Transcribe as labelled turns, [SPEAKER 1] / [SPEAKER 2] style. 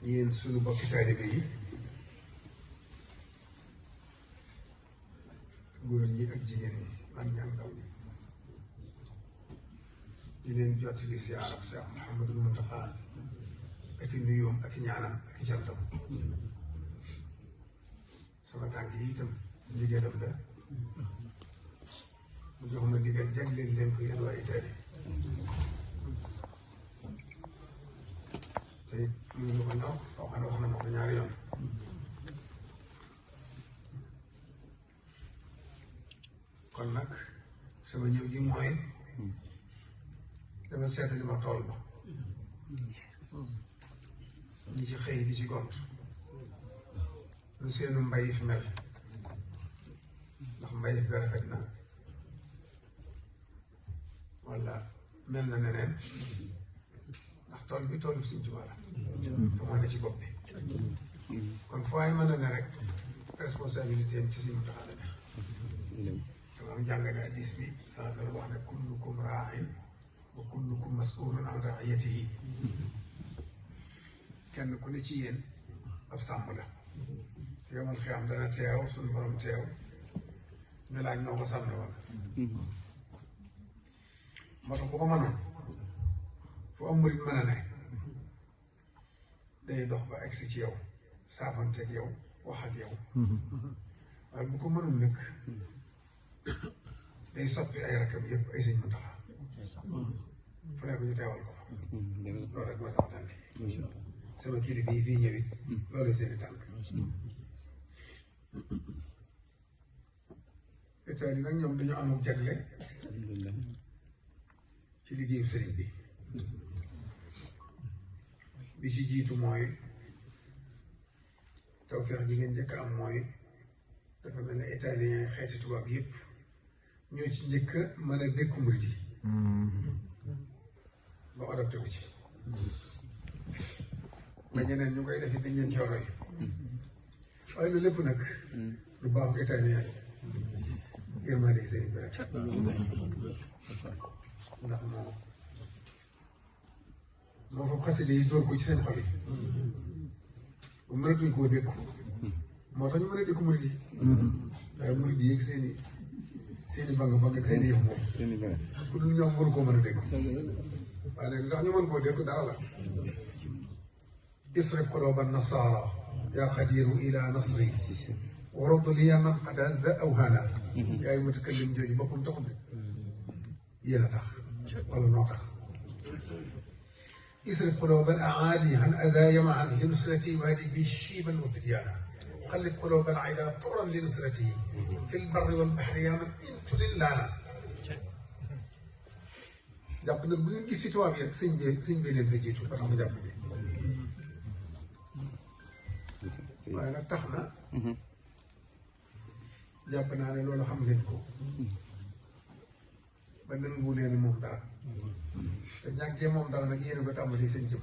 [SPEAKER 1] yéen sunu bokki taalibe yi góor ñi ak jigéen ñi mag ñi ak ndaw ñi di leen jottali si arab Cheikh Mouhamadul Muntaxa ak i nuyoom ak i ñaanam ak i cantam sama tànk yi itam ndigalam la mu jox ma ndigal jagleel leen ko yéen waa Italie te it muy lu ko ñor loo xam ne wax na ma ko ñaari yoon kon nag sama ñëw gi mooy dama seetali ma tool ba ñi ci xëy di ci gont lu seenu mbay fi mel ndax mbay fi rafet na walla mel na neneen ndax tool bi tool bi Sëñ Tuubaa la te moo ne ci bopp bi kon foo ay mën a ne rek responsabilité am ci Sëñ Muntaxa la ne dama am jàngale hadiis bi saa sal wax ne kullukum raa'in wa kullukum mas'uulun an ra'iyyatihi kenn ku ne ci yéen ab sàmm la te yomal xiyam dana teew suñu borom teew ñu laaj ñoo ko sàmm woon moo tax bu ko mënoon fu am murit mën a ne day dox ba egsi ci yow saafanteeg yow wax ak yow waaye bu ko mënul nag day soppi ay rakam yëpp ay Sëñ Muntaxa fu nekk ñu teewal ko fa loolu rek mooy sama tànk yi sama kilifa yi fii ñëwit loolu seeni tànk état yi nag ñoom dañoo amul jagle ci liggéeyu sëriñ bi ci jiitu mooy tawfeex ji ngeen njëkk am mooy dafa mel ne italien yi xeeti tubaab yëpp ñoo ci njëkk a mën a dékku murid yi ba adopté ko ci ba ñeneen ñu koy defi dañ leen ci roy waaye loolu lépp nag lu baaxu italien yi yërmande sëriñ bi rek ndax moo fa xaside yi dóor ko ci seen xol yi bu mënatuñ koo dékku moo tax ñu mën a dékku murid yi waaye murid yi yëg seeni bang ak seeni yëf moom ku dul ñoom waru koo mën a dékku waaye nag ndax ñu mën koo dékku dara la isrif quluba nasara yaa xadiru ila nasri waradu liya man qad azza awhana yaay mutakallim jooju boppam taxul de yéen a tax wala noo tax isrif quluba al aadi an adaya maan li nusrati wahdi bi shiban wa fidyana xallib quluba al ayda turan li nusratihi fi lbarri wal bahri yaa man intulil laana jàpp nag bu ngeen gis si tubaab yi rek sëñ bi leen fa jiitu ba tax mu jàpp bi waaye nag tax na jàpp naa ne loolu xam ngeen ko ba nangu leen moom dara te ñàkkee moom dara nag yéen a ko tàmbali seen jëm